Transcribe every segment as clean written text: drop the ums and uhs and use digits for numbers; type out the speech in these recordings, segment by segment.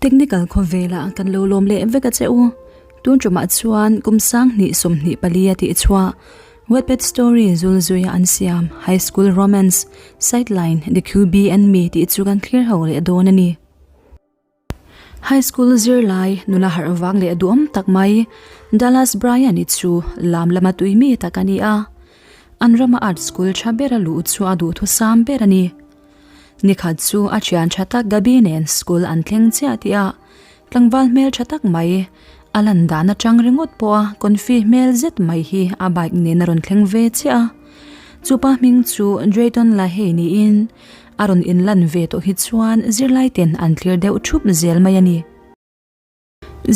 Technical khawvelah kan lo lawm leh vek a che u. Tun tumah chuan kum sanghnih 24 a tih chhuah Wattpad story zul zuia an siam High School Romance, Sideline, The QB and Me tih chu kan thlir ho leh dawn a ni. High School zirlai nula harh vang leh duhawm tak mai Dallas Bryant-i chu lam lama tui mi tak a ni a. An rama art school tha bera luh chu a duhthusam ber a ni. Nikhat chu a thian tha tak Gabi nen school an thleng chiah tih a, tlangval hmel tha tak mai, a lan dan atang ringawt pawh a confi hmel zet mai hi a bike nen a rawn thleng ve chiah a. Chupa hming chu Drayton Lahey niin a rawn inlan ve tawh hi chuan zirlai ten an thlir deuh thup zel mai a ni.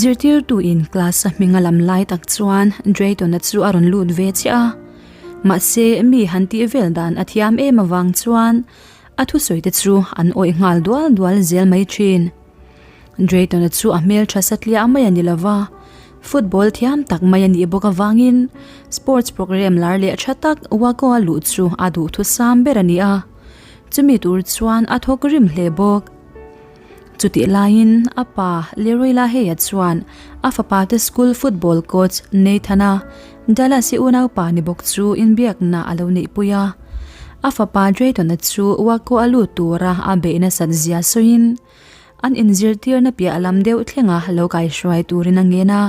Zirtirtuin class a hming a lam lai tak chuan Drayton-a chu a rawn lut ve chiah a, mahse mi han tih vel dan a thiam em avang chuan a thusawi te chu an awih nghal dual dual zel mai thin. Drayton-a chu a hmel tha satliah mai a ni lova, football thiam tak mai a nih bawk avangin sports programme lar leh tha tak Waco-a luh chu a duhthusam ber a ni a, chumi tur chuan a thawk rim hle bawk. Chutih laiin a pa Leroy Lahey-a chuan a fapa te school football coach Nathan-a Dallas-i unaupa ni bawk chu inbiakna a lo neihpui a. A fapa Drayton-a chu Waco a lut tura a beih nasat zia sawiin an inzirtirna piah lam deuh thlenga lo kaihruai turin a ngen a.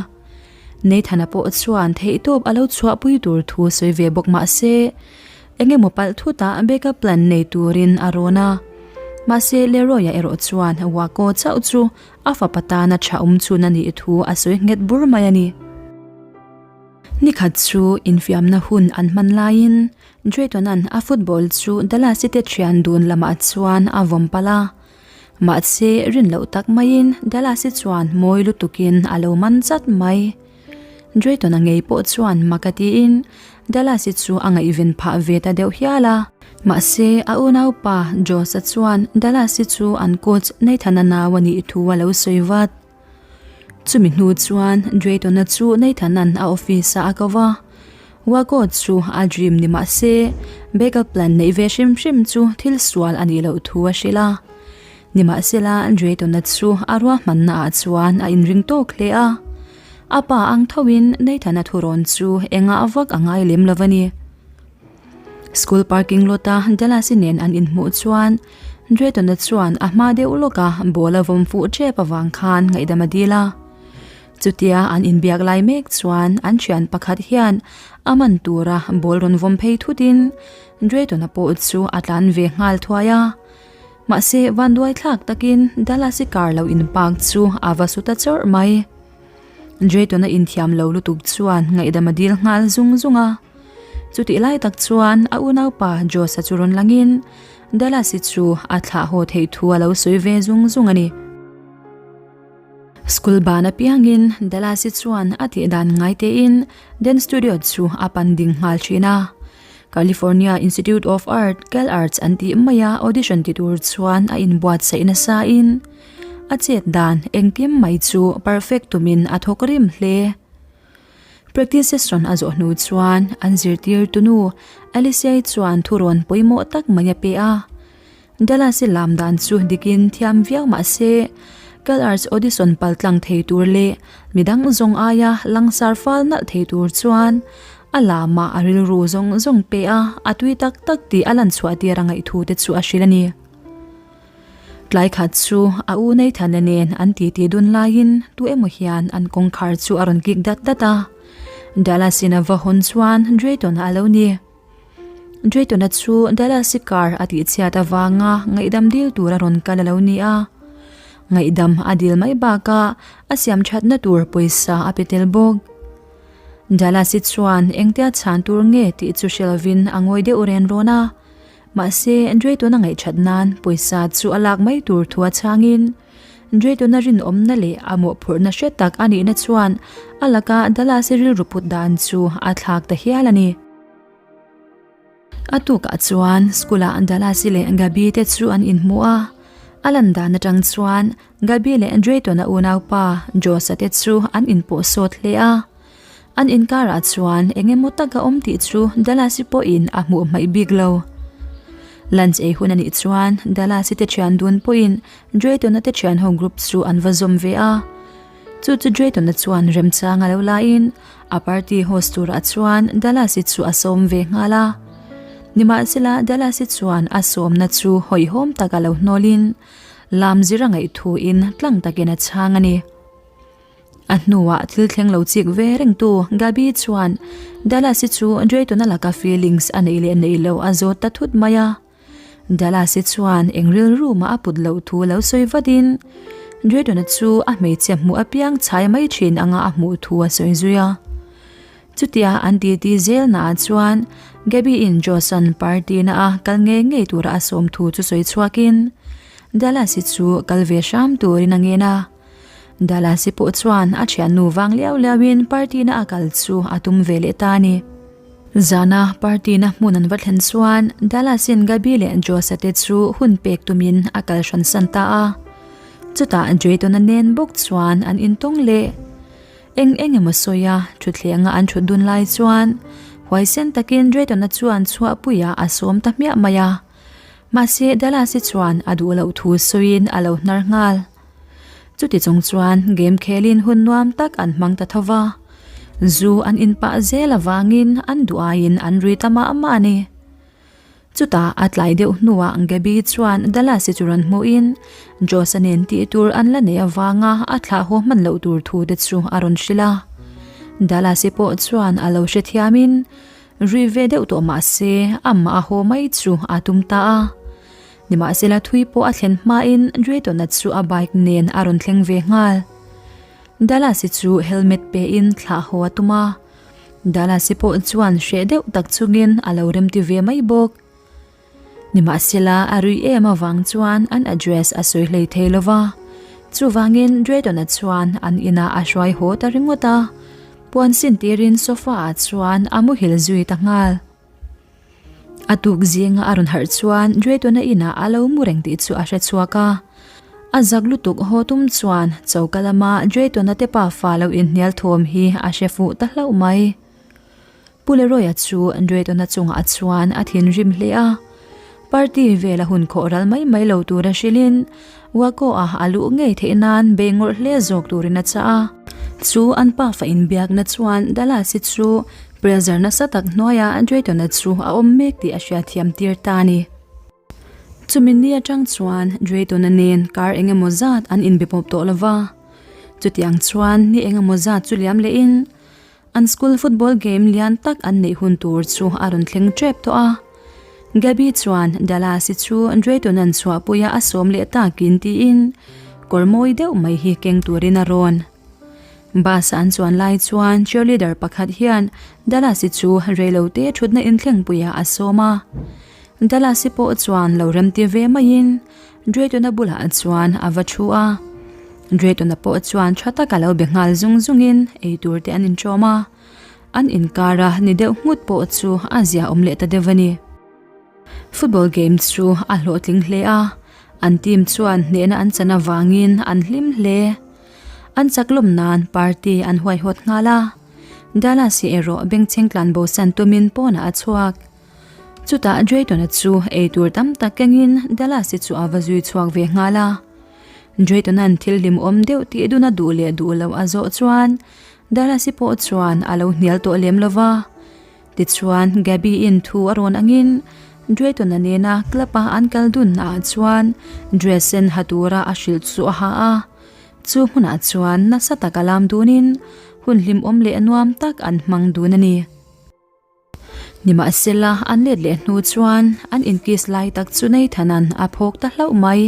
Nathan-a pawh chuan theihtawp a lo chhuahpui tur thu sawi ve bawk mah se, Eng emaw palh thutah backup plan nei turin a rawn a. Mahse Leroy-a erawh chuan Waco chauh chu a fapa tana tha awm chhun a nih thu a sawi nghet bur mai a ni. Nikhat chu infiamna hun an hman laiin Drayton-a'n a football chu Dallas te thian dun lamah chuan a vawm palh a. Mahse rin loh tak maiin Dallas-i chuan mawi lutukin a lo man chat mai. Drayton-a ngei pawh chuan mak a tiin Dallas-i chu a ngaihven phah ve ta deuh hial a. Mahse, a unaupa Josh-a chuan Dallas-i chu an coach Nathan-a nau a nih thu a lo sawi vat. Chumi hnu chuan Drayton-a chu Nathan-a'n a office-ah a ko va. Waco chu a dream ni mah se, backup plan neih ve hrim hrim chu thil sual a nih loh thu a hrilh a. Nimahsela, Drayton-a chu a ruahmannaah chuan a inring tawk hle a. A pa ang thoin Nathan-a thurawn chu engah vak a ngai lem lo a ni. School parking lot-a Dallas-i nen an inhmuh chuan Drayton-a chuan a hma deuh lawka ball a vawm fuh tep avang khan ngaihdam a dil a. Chutia an inbiak lai mek chuan an thian pakhat hian a man tura ball rawn vawm phei thutin Drayton-a pawh chu a tlan ve nghal thuai a. Mahse, vanduai thlak takin Dallas-i car lo in park chu a va su ta chawrh mai. Drayton-a inthiam lo lutuk chuan ngaihdam a dil nghal zung zung a. Chutih lai tak chuan a unaupa Josh-a chu rawn langin Dallas-i chu a thlah haw theih thu a lo sawi ve zung zung a ni. School ban apiangin Dallas-i chuan a tih dan ngai tein dance studio chu a pan ding nghal thin a. California Institute of Art, CalArts an tih maia audition ti tur chuan a inbuatsaih nasa in a chet dan engkim mai chu perfect tumin a thawk rim hle. Practice session a zawh hnu chuan an zirtirtu nu Alicia-i chuan thurawn pawimawh tak mai a pe a. Dallas-i lam dan chu dikin thiam viau mah se CalArts audition paltlang thei tur leh midang zawng aia langsar fal nalh thei tur chuan a lamah a rilru zawng zawng pe a, a tui tak tak tih a lan chhuah tir a ngaihthu te chu a hrilh a ni. Tlai khat chu a u Nathan-a nen an titi dun laiin tu emaw hian an kawngkhar chu a rawn kik dat dat a. Dallas-in a va hawn chuan Drayton-a a lo ni. Drayton-a chu Dallas-i car a tihchhiat avanga ngaihdam dil tur a rawn kal a lo ni a. Ngaihdam a dil mai bakah a siam thatna tur pawisa a pe tel bawk. Dallas-i chuan engtia chhan tur nge tih chu hre lovin a ngawi deuh ren rawn a. Mahse, Drayton-a ngaihṭhat nan pawisa chu a lak mai tur thu a chhangin, Drayton-a rinawmna leh a mawhphurhna hre tak a nihna chuan a laka Dallas-i rilru put dan chu a thlak ta hial a ni. A tukah chuan school-ah Dallas-i leh Gabi te chu an inhmu a, a lan dan atang chuan Gabi leh Drayton-a unaupa Josh-a te chu an inpawh sawt hle a. An inkarah chuan eng emaw tak a awm tih chu Dallas-i pawhin a hmuh hmaih bik lo. Lunch ei hun a nih chuan Dallas-i te thian dun pawhin Drayton-a te thian ho group chu an va zawm ve a. Chu chu Drayton-a chuan remchang a lo laiin a party host turah chuan Dallas-i chu a sawm ve nghal a. Nimahsela Dallas-i chuan a sawmna chu hawihhawm tak a lo hnawlin lam zir a ngaih thuin tlang takin a chhang a ni. A hnuah thil thleng lo chik ve rengtu Gabi chuan Dallas-i chu Drayton-a laka feelings a neih leh neih loh a zawt ta thut mai a. Dallas-i chuan eng rilru mah a put loh thu lo sawi vatin Drayton-a chu a hmeichhia hmuh apiang chhai mai thin anga a hmuh thu a sawi zui a. Chutia an titi zelnaah chuan Gabi-in Josh-a'n party-na a kal ngei ngei tura a sawm thu chu sawi chhuakin Dallas-i chu kal ve hram turin a ngen a. Dallas-i pawh chuan a thiannu vang liau liauin party-na a kal chu a tum ve leh ta a ni. Zana party-na hmun an va thlen chuan Dallas-in Gabi leh Josh-a te chu hun pek tumin a kal hran san ta a. Chutah Drayton-a nen bawk chuan an intawng leh. Eng eng emaw sawia thuthlenga an thut dun lai chuan huaisen takin Drayton-a chuan chhuahpuiah a sawm ta hmiah mai a. Mahse Dallas-i chuan a duh loh thu sawiin a lo hnar nghal. Chuti chung chuan game khelin hun nuam tak an hmang ta tho va, zu an in pah zel avangin an duh aiin an rui ta mah mah a ni. Chutah a tlai deuh hnuah Gabi chuan Dallas-i chu rawn hmuhin Josh-a nen tih tur an la neih avanga a thlah haw hman loh tur thu te chu a rawn hrilh a. Dallas-i pawh chuan a lo hrethiamin rui ve deuh tawh mah se amah a haw mai chu a tum ta a. Nimahsela thui pawh a thlen hmain Drayton-a chu a bike nen a rawn thleng ve nghal. Dallas-i chu helmet pein thlah haw a tum a, Dallas-i pawh chuan hreh deuh tak chungin a lo remti ve mai bawk. Nimahsela a rui em avang chuan an address a sawi hlei thei lo va, chuvangin Drayton-a chuan an inah a hruai haw ta ringawt a, puan sin tirin sofa-ah chuan a muhil zui ta nghal. A tuk zinga a rawn harh chuan Drayton-a inah a lo mu reng tih chu a hre chhuak a. A zak lutuk haw tum chuan choka lama Drayton-a te pafa lo inhnial thawm hi a hre fuh ta hlauh mai. Pu Leroy-a chu Drayton-a chungah chuan a thinrim hle a. Party vela hun khawh ral mai mai lo tura hrilhin Waco-a a luh ngei theih nan bei ngawrh hle zawk turin a chah a. Chu an pafa inbiakna chuan Dallas-i chu pressure nasa tak hnuaiah Drayton-a chu a awm mek tih a hriatthiam tir ta a ni. Chumi ni atang chuan Drayton-a nen kar eng emaw zat an inbe pawp tawh lo va. Chutiang chuan ni eng emaw zat chu liam lehin An school football game lian tak an neih hun tur chu a rawn thleng tep tawh a. Gabby chuan Dallas-i chu Drayton-a'n chhuahpuia a sawm leh takin tiin kawr mawi deuh mai hi keng turin a rawn. Bus-a an chuan lai chuan cheerleader pakhat hian Dallas-i chu reilote thutna inthlengpuiah a sawm a. Dallas-i pawh chuan lo remti ve maiin Drayton-a bulah chuan a va thu a. Drayton-a pawh chuan tha taka lo be nghal zung zungin ei tur te an inṭawm a. An inkara ni deuh nghut pawh chu a zia awm leh ta deuh a ni. Football game chu a hlawhtling hle a, an team chuan hnehna an chan avangin an hlim hle. An chak lawm nan party an huaihawt nghal a. Dallas-i erawh bengchheng tlanbosan tumin pawnah a chhuak. Chutah Drayton-a chu ei tur tam tak kengin Dallas-i chu a va zui chhuak ve nghal a. Drayton-a'n thil hlimawm deuh tih dun a duh leh duh loh a zawh chuan Dallas-i pawh chuan a lo hnial tawh lem lo va. Tichuan Gabby-in thu a rawn angin Drayton-a nena club-a an kal dunnaah chuan dress sen ha tura a hrilh chu a ha a. Chu hmunah chuan nasa taka lam dunin hun hlimawm leh nuam tak an hmang dun a ni. Nimahsela, an let leh hnu chuan an inkiss lai tak chu Nathan-a'n a phawk ta hlauh mai.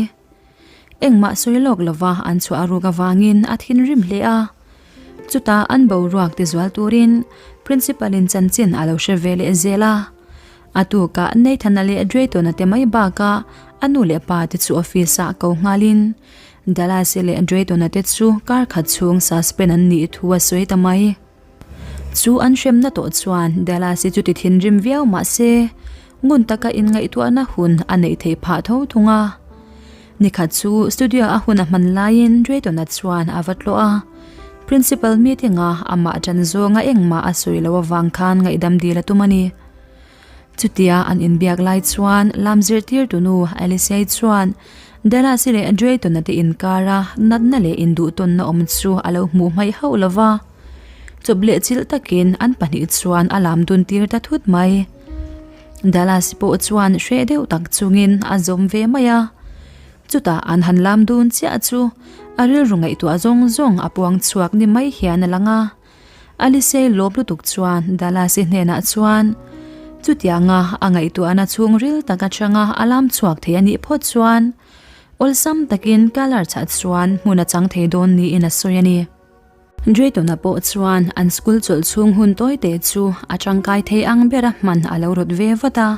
Engmah sawi lawk lova an chhuah ruk avangin a thinrim hle a. Chutah an boruak tizual turin Principal-in chanchin a lo hre ve leh zel a. A tukah Nathan-a leh Drayton-a te mai bakah a nu leh pa te chu office-ah ko nghalin Dallas-i leh Drayton-a te chu kar khat chhung suspend an nih thu a sawi ta mai. Chu an hremna tawh chuan Dallas-i chu ti thinrim viau mah se, ngun taka inngaihtuahna hun a neih theih phah tho thung a. Nikhat chu studio a hun a hman laiin Drayton-a chuan a va tlawh a, Principal meeting-a amah ṭan zawnga engmah a sawi loh avang khan ngaihdam dil a tum a ni. Chutia an inbiak lai chuan lam zirtirtu nu Alicia-i chuan Dallas-i leh Drayton-a te inkara natna leh induhtawnna awm chu a lo hmuh hmaih hauh lo va. Chawp leh chilh takin an pahnih chuan a lam dun tir ta thut mai. Dallas-i pawh chuan hreh deuh tak chungin a zawm ve mai a. Chutah an han lam dun chiah chu a rilru ngaihtuah zawng zawng a puang chhuak ni mai hian a lang a. Alisei lawm lutuk chuan Dallas-i hnenah chuan chutianga a ngaihtuahna chhungril tak atanga a lam chhuak thei a nih phawt chuan awlsam takin Colour chah chuan hmun a chang thei dawn niin a sawi a ni. Drayton-a pawh chuan an school chawlh chhung hun tawi te chu a tangkai thei ang bera hman a lo rawt ve vat a.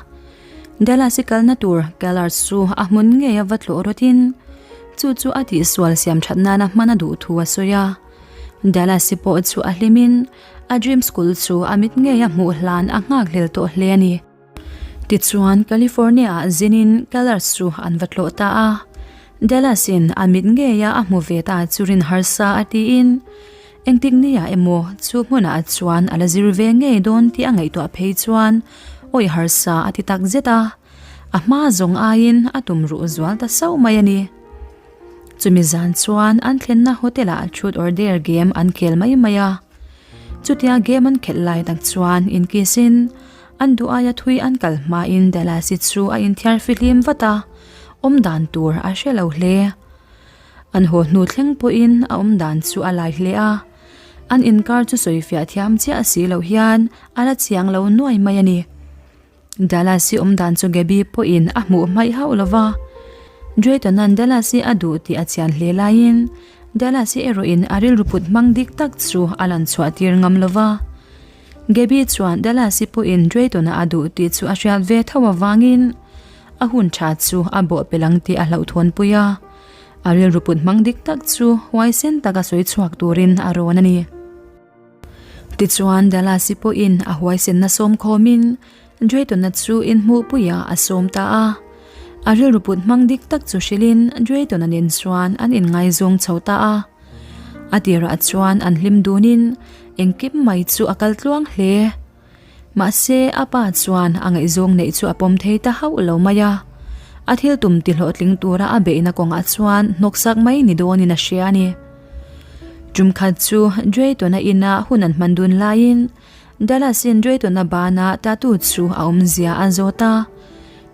Dallas-i kalna tur Colour chu a hmun ngeia va tlawh rawtin chu chu a tihsual siam that nana hman a duh thu a sawi a. Dallas-i pawh chu a hlimin a dream school chu a mit ngei a hmuh hlan a nghakhlel tawh hle a ni. Tichuan California-ah zinin Colours chu an va tlawh ta a. Dallas-in a mit ngeia a hmu ve ta chu rin harsa a tiin engtik nia emaw chu hmunah chuan a la zir ve ngei dawn tih a ngaihtuah phei chuan awih harsa a ti tak zet a. A hma zawng aiin a tum ruh zual ta sauh mai a ni. Chumi zan chuan an thlenna hotel ah truth or dare game an khel mai mai a. Chutia game an khelh lai tak chuan inkiss in an duh aia thui an kal hmain Dallas-i chu a inthiar fihlim vat a, awm dan tur a hre lo hle. An haw hnu thleng pawhin a awm dan chu a lai hle a, an inkar chu sawifiah thiam chiah si lo hian a la chiang lo nuai mai a ni. Dallas-i awm dan chu Gabby pawhin a hmuh hmaih hauh lo va. Drayton-a'n Dallas-i a duh tih a chian hle laiin Dallas-i erawhin a rilru put hmang dik tak chu a lan chhuah tir ngam lo va. Gabby chuan Dallas-i pawhin Drayton-a a duh tih chu a hriat ve tho avangin a hun tha chu a bawh pel ang tih a hlauhthawnpui a. A rilru put hmang dik tak chu huaisen taka sawi chhuak turin a rawn a ni. Tichuan Dallas-i pawhin a huaisenna sawm khawmin Drayton-a chu inhmuhpuiah a sawm ta a. A rilru put hmang dik tak chu hrilhin Drayton-a nen chuan an inngaizawng chho ta a. A tirah chuan an hlim dunin engkim mai chu a kal tluang hle. Mahse a pa chuan a ngaihzawng neih chu a pawm thei ta hauh lo mai a. A thil tum ti hlawhtling tura a beihna kawngah chuan hnawksak mai ni dawnin a hria a ni. Tum khat chu Drayton-a ina hun an hman dun laiin Dallas-in Drayton-a bana tattoo chu a awmzia a zawt a.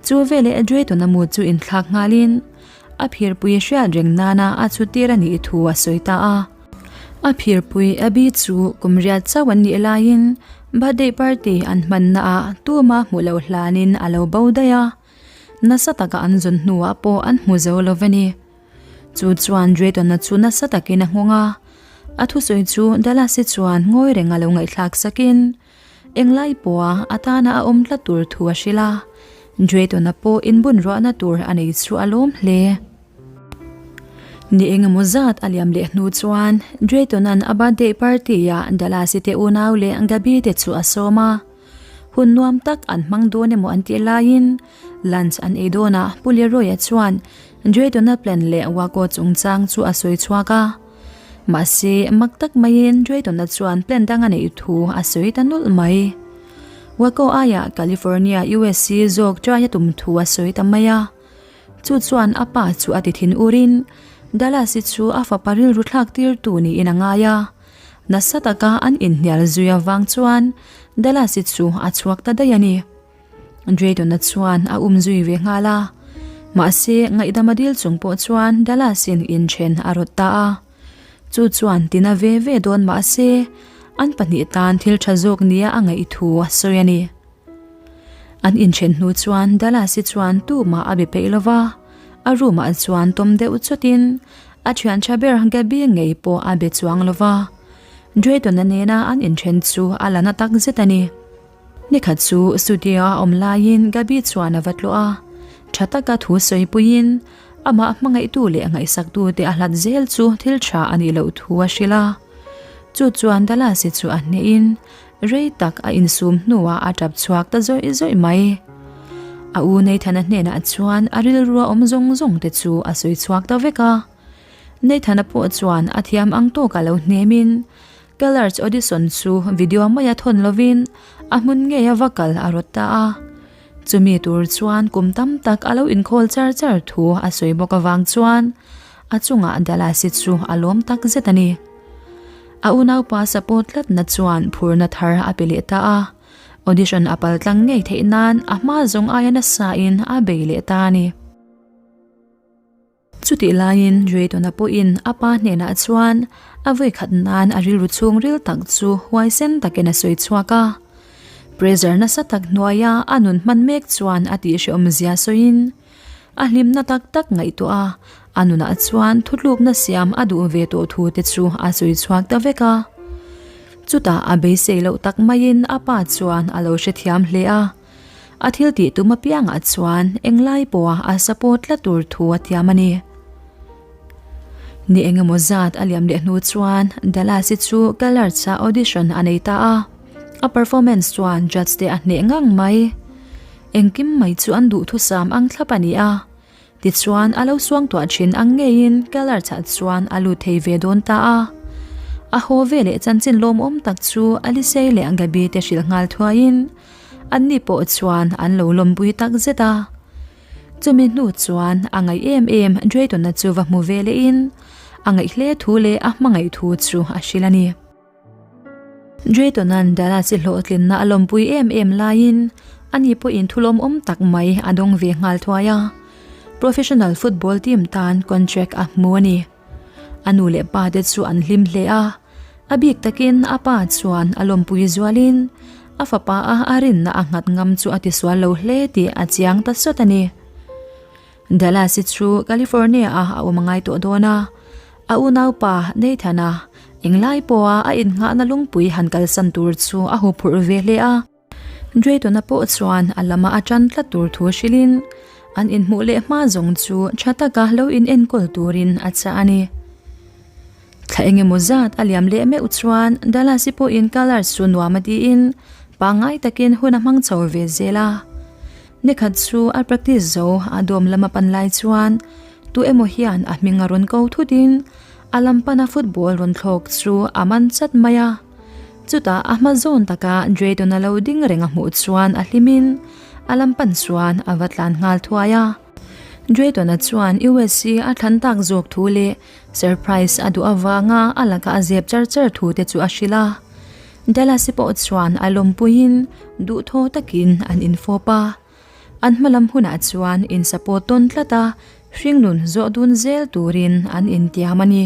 Chu veleh Drayton-a mu chu inthlak nghalin a phirpui hriat reng nana a chhutir a nih thu a sawi ta a. A phirpui Abby chu kum riat chauh an nih laiin birthday party an hmannaah tuma hmuh loh hlanin a lo bo daih a, nasa taka an zawn hnuah pawh an hmu zo lo va ni. Chu chuan Drayton-a chu nasa takin a nghawng a, a thusawi chu Dallas-i chuan ngawi reng a lo ngaihthlak sakin englai pawha a tana a awm tlat tur thu a hrilh a, Drayton-a pawh inbun ruahna tur a nei chu a lawm hle. Ni engemaw zat a liam leh hnu chuan Drayton-a'n a birthday party-ah Dallas-i te unau leh Gabi te chu a sawm a. Hun nuam tak an hmang dawn emaw an tih laiin lunch an ei dawnah Pu Leroy-a chuan Drayton-a plan leh Waco chungchang chu a sawi chhuak a. Mahse, mak tak maiin Drayton-a chuan plan dang a neih thu a sawi ta nawlh mai. Waco aiah California USC zawk try a tum thu a sawi ta mai a. Chu chuan a pa chu a ti thin urin Dallas-i chu a fapa rilru thlak tirtu niin a ngai a. Nasa taka an inhnial zui avang chuan Dallas-i chu a chhuak ta daih a ni. Drayton-a chuan a um zui ve nghal a. Mahse, ngaihdam a dil chung pawh chuan Dallas-in inthen a rawt ta a. Chu chuan tina ve ve dawn mahse, an pahnih tan thil tha zawk nia a ngaih thu a sawi a ni. An inthen hnu chuan Dallas-i chuan tumah a be peih lo va, a room-ah chuan tawm deuh chawtin a thian tha ber Gabby ngei pawh a be chuang lo va. Drayton-a nena an inthen chu a la na tak zet a ni. Nikhat chu studio-a awm laiin Gabby chuan a va tlawh a, tha taka thu sawipuiin amah hmangaihtu leh ngaihsaktute a hlat zel chu thil tha a nih loh thu a hrilh a. Chu chuan Dallas-i chu a hnehin Rei tak a insum hnuah a tap chhuak ta zawih zawih mai. A u Nathana hnenah chuan a rilrua awm zawng zawng te chu a sawi chhuak ta vek a. Nathana pawh chuan a thiam ang tawk a lo hnemin Kellar's audition chu video maia thawn lovin a hmun ngei a va kal a rawt ta a. Chumi tur chuan kum tam tak a lo inkhawl char char thu a sawi bawk avang chuan a chungah Dallas-i chu a lawm tak zet a ni. A unaupa support tlatna chuan phurna thar a pe leh ta a, audition a pal tlang ngei theih nan a hma zawng aia nasa in a bei leh ta a ni. Chutih laiin Drayton-a pawhin a pa hnenah chuan a vawikhat nan a rilru chhungril tak chu huaisen takin a sawi chhuak a. Pressure nasa tak hnuaia a nun hman mek chuan a tihhrehawm zia sawiin a hlimna tak tak ngaihtuah a, a nunah chuan thutlukna siam a duh ve tawh thu te chu a sawi chhuak ta vek a. Chutah a beisei loh tak maiin a pa chuan a lo hrethiam hle a. A thil tih tum apiangah chuan englai pawha a support tlat tur thu a tiam a ni. Ni engemaw zat a liam leh hnu chuan Dallas-i chu Callards-a audition a nei ta a, a performance chuan judge te a hneh ngang mai. Engkim mai chu an duhthusam ang thlap a ni a. Tichuan, a lo suangtuah thin ang ngeiin Callards-ah chuan a lut thei ve dawn ta a. A haw veleh chanchin lawmawm tak chu Alisei leh Gabi te hrilh nghal thuaiin anni pawh chuan an lo lawmpui tak zet a. Chumi hnu chuan a ngaih em em Drayton-a chu va hmu ve lehin a ngaih hle thu leh a hmangaih thu chu a hrilh a ni. Drayton-a'n Dallas-i hlawhtlinna a lawmpui em em laiin ani pawhin thu lawmawm tak mai a dawng ve nghal thuai a, professional football team tan contract a hmu a ni. A nu leh pa te chu an hlim hle a, a bik takin a pa chuan a lawmpui zualin a fapa a a rinna a nghat ngam chu a tisual lo hle tih a chiang ta sawt a ni. Dallas-i chu California-ah a awm a ngai tawh dawn a, a unaupa Nathan-a englai pawha a innghahna lungpui han kalsan tur chu a huphurh ve hle a. Drayton-a pawh chuan a lama a tan tlat tur thu hrilhin an inhmuh leh hma zawng chu tha taka lo in enkawl turin a chah a ni. Thla engemaw zat a liam leh meuh chuan Dallas-i pawhin Colours chu nuam a tiin pangngai takin hun a hmang chho ve zel a. Nikhat chu a practice zo a dawm lama pan lai chuan tu emaw hian a hming a rawn ko thutin a lam pana football rawn thlawk chu a man chat mai a. Chutah a hma zawn taka Drayton-a lo ding reng a hmuh chuan a hlimin a lam pan chuan a va tlan nghal thuai a. Drayton-a chuan USC a thlan tak zawk thu leh surprise a duh avanga a laka a zep char char thu te chu a hrilh a. Dallas-i pawh chuan a lawmpuiin duhthaw takin an infawp a. An hma lam hunah chuan in support tawn tlat a, hringnun zawh dun zel turin an intiam a ni.